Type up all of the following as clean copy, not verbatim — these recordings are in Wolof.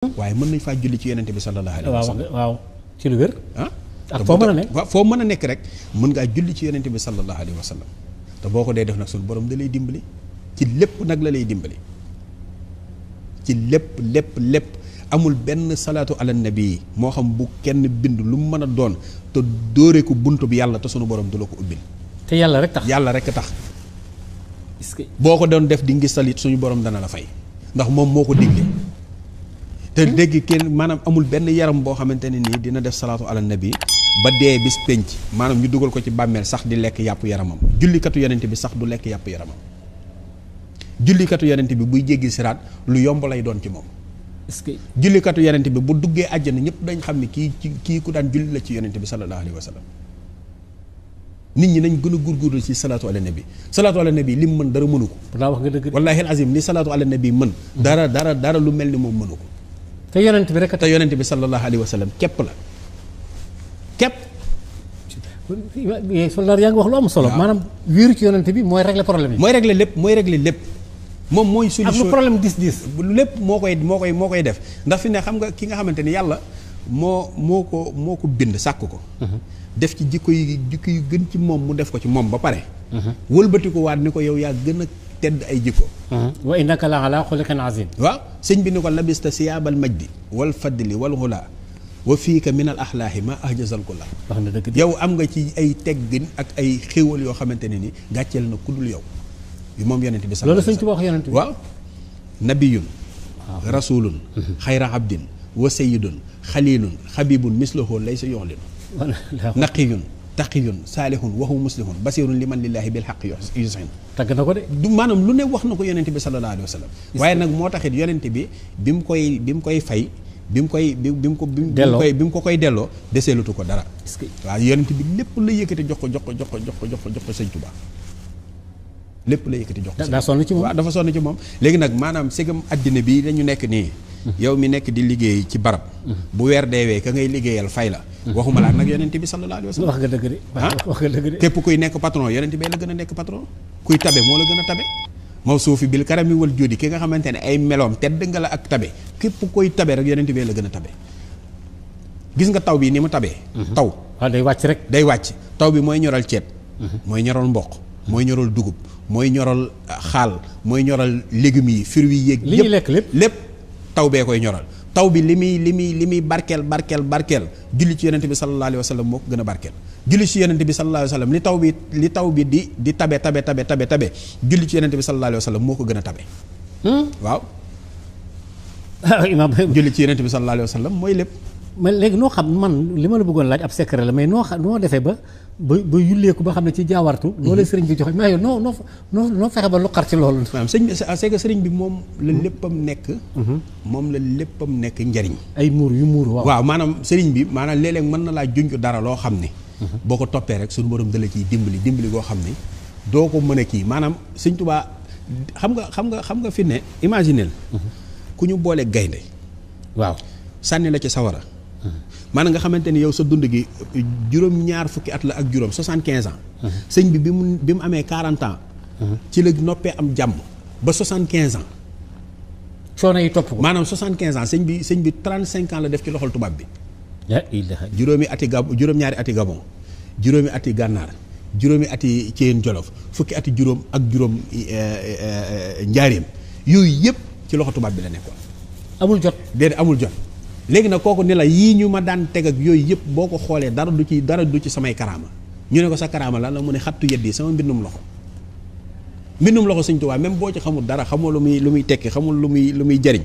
waaye mën nañ faa julli ci yonente bi sallallahu alayhi wa sallam. waaw ci lu wér. ak foo mën a nekk foo mën a nekk rek mën ngaa julli ci yonente bi sallallahu alayhi wa sallam te boo ko dee def nag suñu borom da lay dimbali ci lépp nag la lay dimbali ci lépp amul benn salaatu ala nabi moo xam bu kenn bind lu mu mën a doon te dóore ko bunt bi yàlla te sunu borom du la ko ubbil. te yàlla rek tax yàlla rek tax. est-ce que boo ko doon def di ngis salit suñu borom dana la fay ndax moom moo ko digle. te dégg kenn maanaam amul benn yaram boo xamante ne nii dina def salaatu ala nabi ba dee bis penc maanaam ñu dugal ko ci bàmmeel sax di lekk yàpp yaramam jullikatu yonent bi sax du lekk yàpp yaramam jullikatu yonent bi buy jéggi siraat lu yomb lay doon ci moom. est-ce que jullikatu yonent bi bu duggee àjjana ñëpp dañ xam ne kii ku daan julli la ci yonent bi sallallahu alayhi wa sallam nit ñi nañ gën a góorgóorlu ci salaatu ala nabi salaatu ala nabi lim mën dara mënu ko. daa wax nga dëgg. wallaahi azim li salaatu ala nabi mën. dara lu mel ni moom mënu ko. te yonent bi rek te yonent bi sallallahu alayhi wa sallam képp la képp. soldaar yaa ngi wax lu am solo. maanaam wéeru ci yonent bi mooy régler problème yi. mooy régler lépp moom mooy solution. ak lu problème dis lépp moo koy def ndax fi ne xam nga ki nga xamante ni yàlla moo ko bind sàkk ko. def ci jikko yu gën ci moom mu def ko ci moom ba pare. wëlbati ko waat ni ko yow yaa gën a tedd ay jikko. wa innaka la ala xuluqin azim. waaw sëñ bi ni ko labista siyaabal majdi wal fadli wal xulaa wa fiika min al axlaahi ma ahjazal kulla. wax na dëgg yow am nga ci ay teggin ak ay xéwal yoo xamante ne ni gàcceel na ku dul yow. bi moom yonent bi loolu sëñ Tuubaa wax yonent bi. waaw nabiyun rasulun xayra abdin wa sayyidun xalilun xabibun mislahu laysa yu'lin naqiyun taqiyun saalihun waxu muslihun basirun liman lillahi bil xaq yusin tagg na ko de. du maanaam lu ne wax na ko yonent bi sallallahu alayhi wa sallam waaye nag moo taxit yonent bi bi mu koy fay bi mu ko koy delloo deseelutu ko dara. waaw yonent bi lépp la yëkkati jox ko sëñ Tuubaa lépp la yëkkati jox ko. daa sonn ci moom waaw dafa sonn ci moom. léegi nag maanaam segam àddina bi dañu nekk nii. yow mi nekk di liggéey ci barab. bu weer deewee ka ngay liggéeyal fay la. waxuma laa nag yonent bi sallallahu alayhi wa sallam. wax nga dëgg de. wax nga dëgg de. képp kuy nekk patron yonent bi la gën a nekk patron. kuy tabe moo la gën a tabe. moo suufi bil karami wal jóodi ki nga xamante ne ay meloom tedd nga la ak tabe képp kuy tabe rek yonent bi la gën a tabe. gis nga taw bi ni mu tabee. taw waaw day wàcc rek. day wàcc taw bi mooy ñoral ceeb. mooy ñoral mboq. mooy ñoral dugub. mooy ñoral xaal mooy ñoral légumes yi fruits yi yéeg. li ñuy lekk lépp taw bee koy ñoral. taw bi li muy barkeel julli ci yonent bi sallallahu alayhi wa sallam moo ko gën a barkeel julli ci yonent bi sallallahu alayhi wa sallam li taw bi di tabe julli ci yonent bi sallallahu alayhi wa sallam moo ko gën a tabe. waaw. imaam julli ci yonent bi sallallahu alayhi wa sallam mooy lépp. man léegi noo xam man li ma la bëggoon laaj ab secret la mais noo defee ba yulleeku ba xam ne ci jaawartu. loolu sëriñ bi joxe mais yow noo fexe ba lu xar ci loolu. maanaam sëñ bi c'est que sëriñ bi moom la léppam nekk. moom la léppam nekk njariñ. ay muur yu muur waaw maanaam sëriñ bi maanaam léeg-léeg mën na laa junj dara loo xam ne. boo ko toppee rek suñu borom dala ciy dimbali goo xam ne doo ko mën a kii maanaam sëñ Tuubaa xam nga fi ne imagineel ku ñu boole gaynde waaw sànni la ci sawara. maanaam nga xamante ni yow sa dund gi juróom-ñaar fukki at la ak juróom 75 ans. sëñ bi bi mu amee 40 ans. ci la noppee am jàmm ba 75 ans. coono yi topp ko. maanaam 75 ans sëñ bi 35 ans la def ci loxol tubaab bi. juróom-ñaari ati Gabon juróomi ati gànnaar juróomi ati Ceyeen Jolof fukki ati juróom ak juróom njaareem yooyu yëpp ci loxo tubaab bi la nekkoon. amul jot déedéet amul jot. léegi nag kooku ni la yii ñu ma daan teg ak yooyu yëpp boo ko xoolee dara du ci samay karaama ñu ne ko sa karaama lan la mu ne xattu yeddi sama mbindum loxo Sëñ Tuubaa même boo ci xamul dara xamoo lu muy tekki xamul lu muy jariñ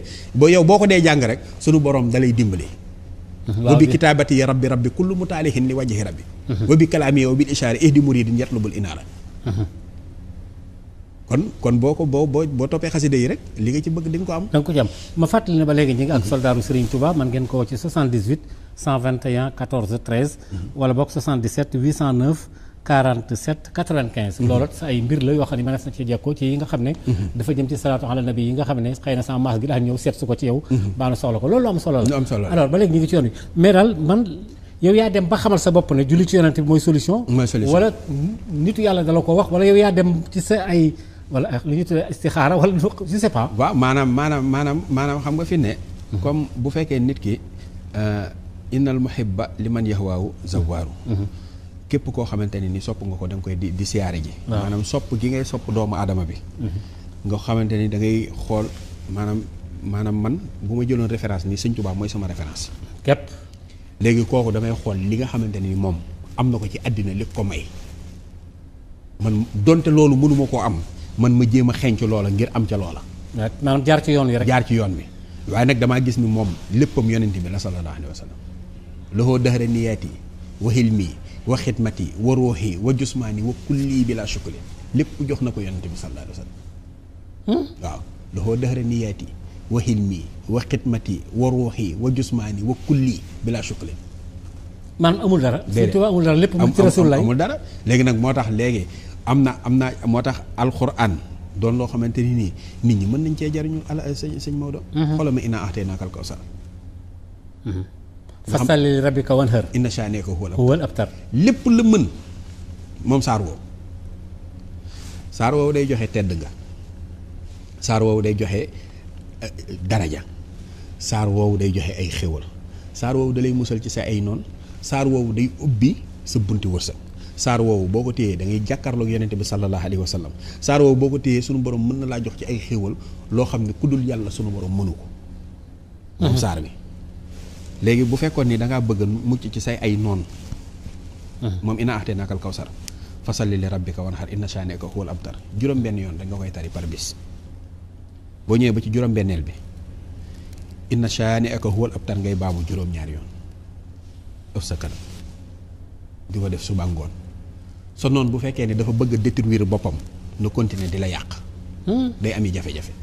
yow boo ko dee jàng rek sunu borom dalay dimbali. wa bi kitaabati rabbi kullu mutaalihin li wajhi rabbi wa bi kalaami wa bil ishaari ihdi muridin yatlubul inaara kon boo toppee xasida yi rek li nga ci bëgg di nga ko am. da nga ko ci am ma fàttali ne ba léegi ñi ngi ak soldaaru Serigne Touba man ngeen ko woo ci 78 121 14 13. wala boog 77 809 47 95. loolu sa ay mbir la yoo xam ne mënees na ci jekkoo ci yi nga xam ne. dafa jëm ci salaatu ala nabi yi nga xam ne xëy na sama maas gi daal ñëw seet su ko ci yow. baa na soxla ko loolu am solo la. alors ba léegi ñu ngi ci yoon wi mais daal man. yow yaa dem ba xamal sa bopp ne julli ci yonent bi mooy solution. wala nitu yàlla dala ko wax wala yow yaa dem ci sa ay. wala lu ñuy tuddee istixaara wala je sais pas. waaw maanaam xam nga fi ne. comme bu fekkee nit ki innal muhibba liman yahwaahu zawaaru képp koo xamante ne ni sopp nga ko da nga koy di siyaare ji maanaam sopp gi ngay sopp doomu aadama bi nga xamante ni da ngay xool maanaam man bu ma jëloon référence nii Sëñ Tuubaa mooy sama référence képp léegi kooku damay xool li nga xamante ni moom am na ko ci àddina li ko may man donte loolu mënuma koo am man ma jéem a xenc loola ngir am ca loola maanaam jaar ci yoon wi rek jaar ci yoon wi waaye nag damaa gis ni moom léppam yonent bi la sallallahu alayhi wa sallam lohoo dahra niyaati wa hilmi wa xidmati wa ruuxi wa jusmaani wa kulli bi la shukli lépp jox na ko yonent bi sallallahu alayhi wa sallam waaw lohoo dahra niyaati wa hilmi wa xidmati wa ruuxi wa jusmaani wa kulli bi la shukli maanaam amul dara Sëñ Tuubaa amul dara lépp mu ci Rasulullah amul dara léegi nag moo tax léegi am na moo tax alxuraan doon loo xamante ni nii nit ñi mën nañ cee jariñu sëñ Maodo xoolal ma innaa a'taynaakal kawsar fasalli li rabbika wanhar inna shaani'aka huwal abtar lépp la mën moom saar woowu day joxe tedd nga saar woowu day joxe daraja saar woowu day joxe ay xéwal saar woowu da lay musal ci sa ay noon saar woowu day ubbi sa bunti wërsëg saar woowu boo ko téyee da ngay jàkkaarloog yonente bi sallallahu alayhi wa sallam saar woowu boo ko téyee sunu borom mën na laa jox ci ay xéwal loo xam ne ku dul yàlla sunu borom mënu ko moom saar bi léegi bu fekkoon ni da ngaa bëgg mucc ci say ay noon moom innaa a'taynaakal kawsar fasalli li rabbika wanhar inna shaani'aka huwal abtar juróom-benn yoon rek nga koy tari par bis boo ñëwee ba ci juróom-benneel bi inna shaani'aka huwal abtar ngay baamu juróom-ñaari yoon ëf sa kanam di ko def suba ngoon sa noonu bu fekkee ne dafa bëgg a détruire boppam na continuer di la yàq day ami jafe-jafe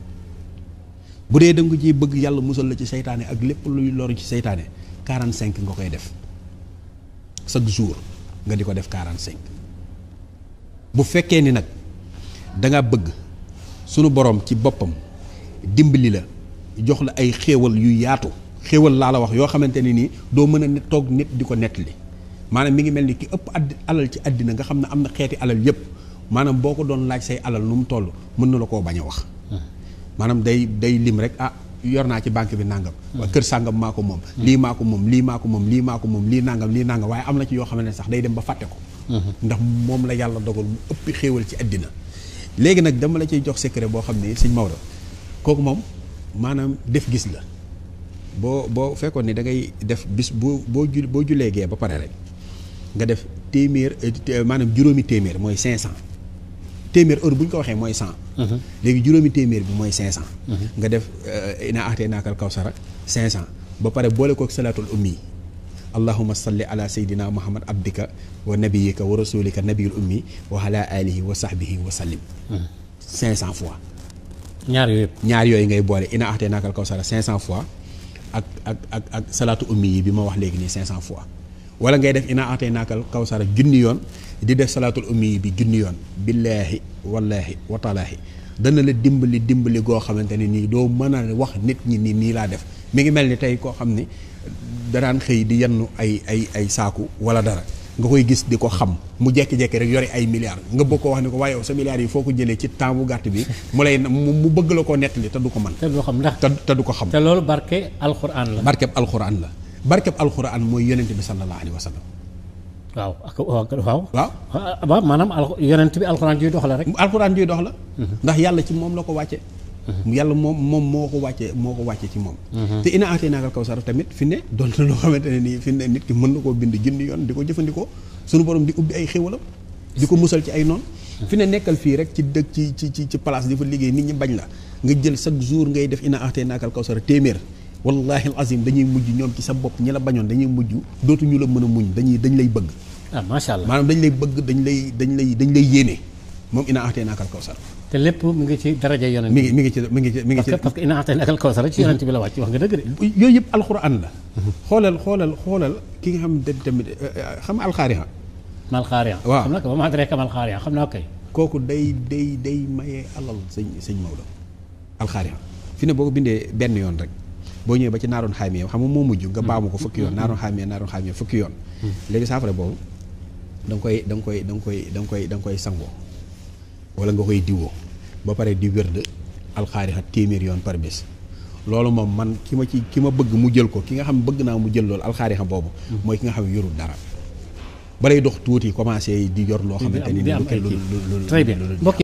bu dee da nga ci bëgg yàlla musal la ci seytaane ak lépp luy loru ci seytaane 45 nga koy def chaque jour nga di ko def 45 bu fekkee ni nag danga bëgg sunu borom ci boppam dimbali la jox la ay xéewal yu yaatu xéewal laa la wax yoo xamante ne nii doo mën a toog nit di ko nettali maanaam mi ngi mel ni ki ëpp alal ci àddina nga xam ne am na xeeti alal yépp maanaam boo ko doon laaj say alal nu mu toll mën na la koo bañ a wax maanaam day lim rek yor naa ci banque bi nangam kër sàngam maa ko moom lii maa ko moom lii maa ko moom lii maa ko moom lii nangam waaye am na ci yoo xam ne sax day dem ba fàtte ko ndax moom la yàlla dogal mu ëpp xéewal ci àddina léegi nag dama la ciy jox secret boo xam ne sëñ Maodo kooku moom maanaam def gis la boo fekkoon ni da ngay def bis boo julee gee ba pare rek nga def téeméer maanaam juróomi téeméer mooy 500 téeméer heure bu ñu ko waxee mooy 100 léegi juróomi téeméer bi mooy 500 nga def innaa a'taynaakal kawsara 500 ba pare boole kook salaatul ummi allahumma salli ala sayyidina muhammad abdika wa nabiyika wa rasulika nabiyul ummi wa ala alihi wa sahbihi wa sallim 500 fois ñaar yooyu ngay boole innaa a'taynaakal kawsara 500 fois ak salaatu ummi yi bi ma wax léegi nii 500 fois wala ngay def innaa a'taynaakal kawsara junni yoon di def salaatul ummi yi bi junni yoon billaahi wallaahi wataalaahi dana la dimbali goo xamante ne nii doo mën a wax nit ñi nii laa def mi ngi mel ni tey koo xam ni danaan xëy di yennu ay saaku wala dara nga koy gis di ko xam mu jekki-jekki rek yore ay milliards nga bëgg ko wax ni ko waaye yow sa milliards yi foo ko jëlee ci temps bu gàtt bi mu bëgg la koo nettali te du ko mën te du ko xam ndax te du ko xam te loolu barke alxuraan la barkeb alxuraan mooy yonent bi sallallahu alayhi wa sallam waaw maanaam yonent bi alxuraan juy dox la rek alxuraan juy dox la ndax yàlla ci moom la ko wàcce yàlla moom moo ko wàcce ci moom te innaa a'taynaakal kawsar tamit fi ne doon na loo xamante ne nii fi ne nit ki mën na koo bind junni yoon di ko jëfandikoo suñu borom di ubbi ay xéwalam di ko musal ci ay noon fi ne nekkal fii rek ci dëkk ci place di fa liggéey nit ñi bañ la nga jël chaque jour ngay def innaa a'taynaakal kawsar téeméer wallahi al azim dañuy mujj ñoom ci sa bopp ñi la bañoon dañuy mujj dootuñu la mën a muñ dañ lay bëgg macha allah maanaam dañ lay bëgg dañ lay yéene moom innaa a'taynaakal kawsar te lépp mu ngi ci daraja yonent mi ngi ci parce que innaa a'taynaakal kawsar ci yonent bi la wàcc wax nga dëgg de yooyu yëpp alxuraan la xoolal ki nga xam ne tamit xam alxaariha waaw xam na ko ba ma adraaka mal xaari'a xam naa kay kooku day mayee alal sëñ Maodo alxaariha fi ne boo ko bindee benn yoon rek boo ñëwee ba ci naaroon xaamee xam nga moo mujj nga baamu ko fukki yoon naaroon xaamee fukki yoon léegi saafara boobu da nga koy sangoo wala nga koy diwoo ba pare di wérd alxaarixa téeméer yoon par bés loolu moom man ki ma bëgg mu jël ko ki nga xam ne bëgg naa mu jël loolu alxaari xam boobu mooy ki nga xam ne yorul dara balay dox tuuti commencé di yor loo xamante ni très bien mbokk